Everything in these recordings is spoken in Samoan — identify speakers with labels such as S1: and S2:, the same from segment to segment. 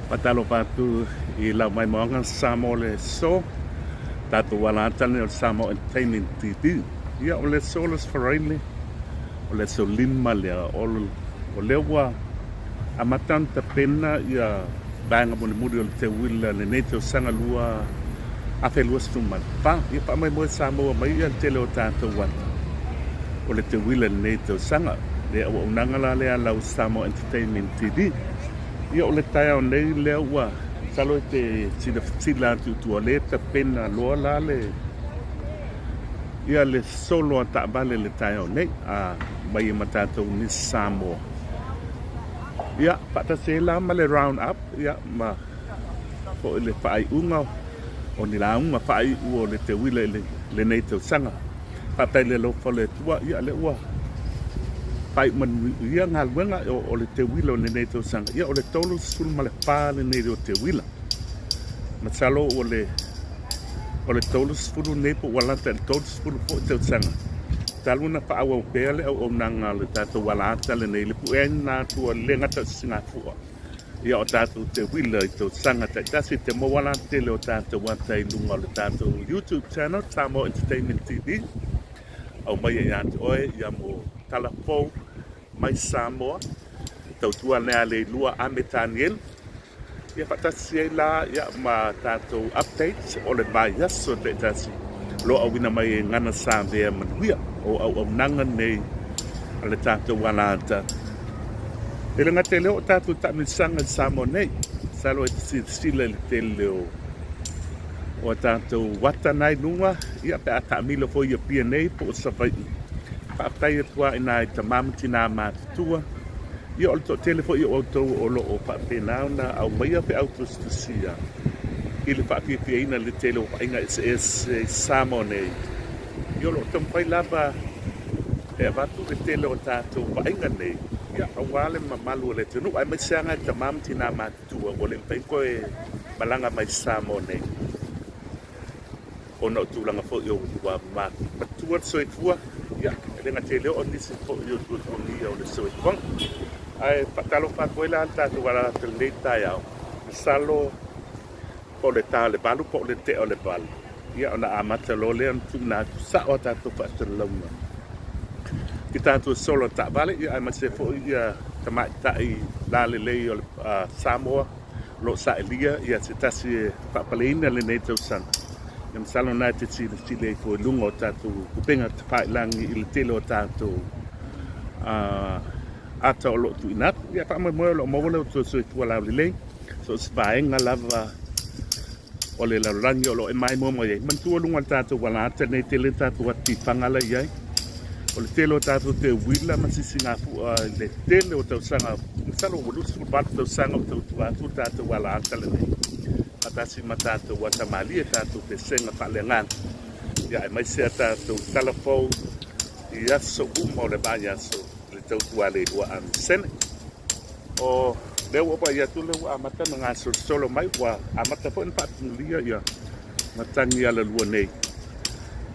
S1: Faatalofa atu i lau maimoaga Samoa o le aso, tatou alata lenei o le Samoa Entertainment TV. Ia o le aso o le Aso Faraile, o le aso 5 lea, o lea ua amata ona tapena ia vaega mulimuli o le teuila lenei tausaga 2024. Ia faamoemoe sa maua mai ia le tele o tatou ata o le teuila lenei tausaga. Le auaunaga la lea a lau Samoa Entertainment TV. Ia o le taeao nei lea ua masalo e te silasila atu i tua lea e tapena loa la le ia le solo a taavale le taeao nei a mai ma tatou Miss Samoa. Ia faatasi ai la ma le round up ia ma foi le faaiuga o ni lauga faaiu o le teuila i lenei tausaga. Faafetai i le alofa o le Atua, ia lea ua faaiu manuia galuega o le teuila o lenei tausaga. Ia o le 34 lenei o teuila. Masalo o le 30 nei po ua lata i le 30 foi tausaga talu ona faaauau pea le auaunaga a le tatou alaata lenei i le pueina atu e le gata o Sisigafua. Ia o tatou teuila i tausaga taitasi te maua la tele o tatou ata i luga o le tatou YouTube channel Samoa Entertainment TV. Aumaia ia te oe ia mo tala fou mai Samoa, tautua lea Leilua Ame Tanielu. Ia faatasi ai la ia ma tatou updates o le vaiaso taitasi o lo o auina mai e Gana Savea Manuia o auaunaga nei a le tatou alaata. E le gata i lea o tatou taamilosaga i Samoa nei, masalo e te silasila i le tele o a tatou ata na i luga, ia pe a taamilo foi i Apia nei po o Savaii. Faafetai atu lava i nai tama ma tina matutua, ia o le toatele foi o outou o lo o faapena ona aumaia feau tusitusia i le faafiafiaina i le tele o vaaiga eseese i Samoa nei. Ia o lo o taumafai lava e avatu le tele o tatou vaaiga nei, ia, aua le mamalu o le atunuu, aemaise lava nai tama ma tina matutua ua le mafai ona toe malaga mai Samoa nei ona o tulaga foi ua matua le soifua, ia, e le gata i lea o nisi foi o tuatuagia o le soifuaga. Ae faatalofa atu ai la le tatou ala atu i lenei taeao, masalo po o le ta o le 8 po o le tea o le 8, ia ona amata loa lea ona tuuina atu sao a tatou faasalalauga i tatou sola taavale, ia aemaise foi ia tamaitai lalelei o le Samoa o lo o sailia ia se tasi e faapaleina lenei tausaga. Ia masalo na e te silasila ifo i luga o tatou upega tafailagi i le tele o tatou ata o lo o tuuina atu. Ia faamoemoe o lo o maua le outou soifua laulelei. So o se vaega lava o le lalolagi o lo o e maimoa mai ai. Manatua luga o le tatou alaata nei tele le tatou atifaga la i ai. O le tele o tatou te uila ma sisigafua i le tele o tausaga, masalo ua 28 tausaga o tautua atu le tatou alaata lenei. Faatasi ma tatou ata malie, tatou pesega faaleagaga, ia aemaise a tatou tala fou i aso uma o le vaiaso i le tautua le lua Amisene. O lea ua vaai atu lea ua amata ona gasolosolo mai, ua amata foi ona faatunulia ia matagi alalua nei.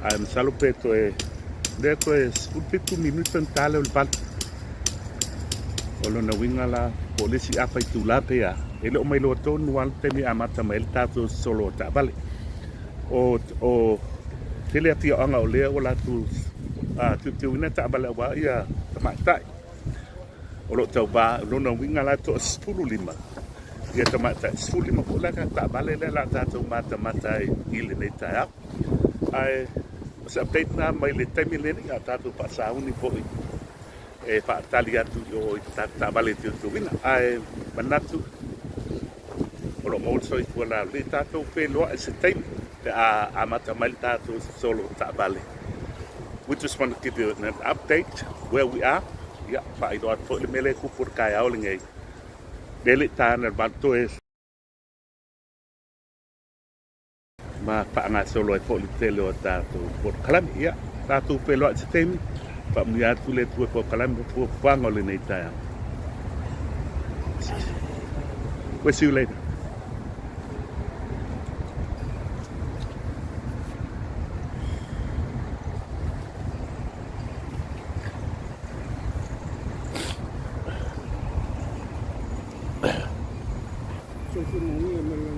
S1: Ae masalo pe toe lea toe 17 minute ona ta lea o le 8. O lona uiga la, po o le isi afa itula pe a, e le o mailoa tonu lava le taimi e amata mai ai le tatou solo o taavale. O tele afioaga o lea ua latou teuteuina taavale aua ia tamaitai. O lo o tauva, o lona uiga la e toa 15 ia tamaitai, 15 foi la taavale lea o le a tatou matamata ai i lenei taeao. Ae o se update lena mai le taimi lenei, a o tatou faasauni foi e faatali atu i o i tatou taavale e teuteuina. Ae manatu o lo o maua le soifua laulelei, tatou feiloai i se taimi pe a amata mai le tatou solo taavale. We just want to give you an update where we are. Ia, faailoa atu foi le mea lea e tupu i le taeao lenei. Lea e le i ta ana le 8 toe ma faagasolo ai foi le tele o tatou polokalame. Ia, tatou feiloai i se taimi, faamanuia atu le Atua i polokalame ma fuafuaga o lenei taeao. We'll see you later.
S2: Soifua manuia ma le lagi.